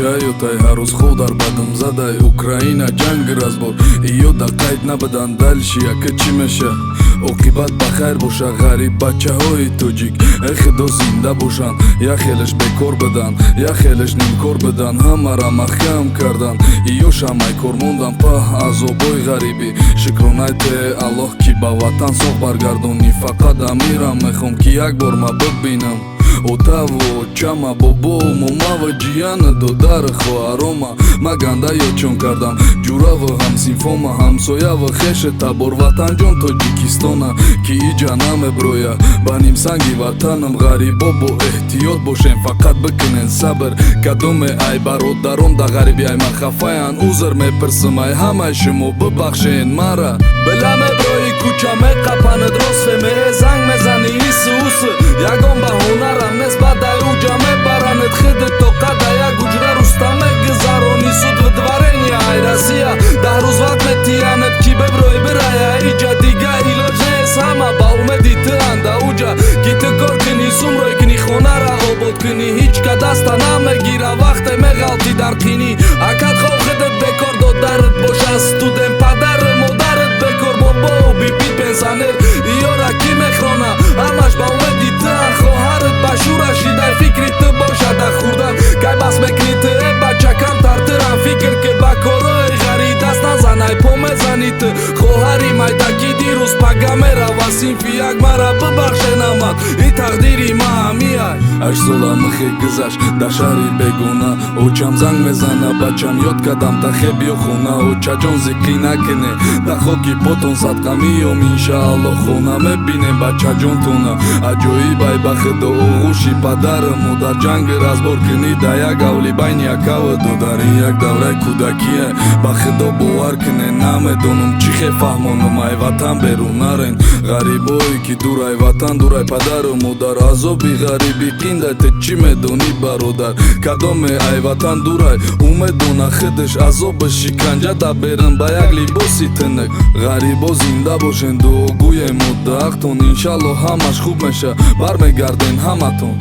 Ҳаётай, ҳар рӯз хов дар бадам задай. Украина, ҷанги разбор, иё да қайд набадан. Дальше яка чӣ меша? Оқибат ба хайр боша. Ғариб бачаҳои тоҷик, э худо, зинда бошанд. Як хелеш бекор бидан, як хелеш нимкор бидан, ҳамара маҳкам кардан, иёша майкор мондан. Паҳ, азобои ғарибӣ. Шукронай те, Аллоҳ, ки ба ватан соғ баргардонӣ. Фақат амирам мехом, ки як бор ма бибинам отаву очама, бобову момава, ҷияна, додару хоҳарома. Ма ганда ёдчон кардам ҷураву ҳамсинфома, ҳамсояву хешу табор. Ватанҷон, Тоҷикистона, ки иҷа намеброя ба нимсанги ватанам. Ғарибо, бо эҳтиёт бошем, фақат бикунен сабр. Кадоме ай бародарон да ғариби ай ман хафаян, узр мепирсим ай ҳамаи шумо, бибахшен мара. Била меброи кӯча, меқапанад росфеме, занг мезани, ису усу, ягон баҳонарам нест. Баъд ай уҷа мебаранад хиди тоқада як ҳуҷра руста мегузарони. Суд, выдворение ай Россия, 10 рӯз вақт метиянад, ки биброи, бирая иҷа, дига илоҷ нест. Ҳама ба умеди ту анда уҷа, ки ту кор кунӣ, сумрой кунӣ, хонара обод кунӣ. Ҳеҷ ка даста намегира, вақте меғалти дар қинӣ. Акат хов хидат бекор, додарат боша студент, падару модарат бекор, бобоу бибит пенсионер, иёра кӣ мехрона? Ҳамаш ба умеди туан. Хоҳарат ба шӯра шидай, фикри ту бошада хӯрдан. Кай бас мекунӣ ту, э бача? Камтар тирам фикр ки, ба корои ғарӣ даст назанай, по мезанӣ ту. Хоҳари майдакӣ дирӯз пага мерава синфи як, мара бибахшенамад, и тақдири ма ҳамиай. 8 сола михе гузашт дар шаҳри бегона. Очам занг мезана: «Бачам, ёд кардам, тахе биё хона». Очаҷон, зиқӣ накуне, дар хоки потон садқа миём, иншаалло, хона мебинем бачаҷонтона. Аҷоиб ай, ба худо, оғӯши падару модар. Ҷанги разбор кунӣ да як авли байни якаву додари, як давраи кӯдакие. Ба худо, бовар куне, намедонам чӣ хе фаҳмонам: ай ватан берун нарен. Ғарибое ки дурай ватан, дурай падару модар, азоби ғарибӣ қиндай. Ту чӣ медонӣ, бародар? Кадоме ай ватан дурай, ӯ медона худаш азоби шиканҷа да берун ба як либоси тинак. Ғарибо, зинда бошен, дуогӯем муддаақтон. Иншалло, ҳамаш хуб меша, бармегарден ҳаматон.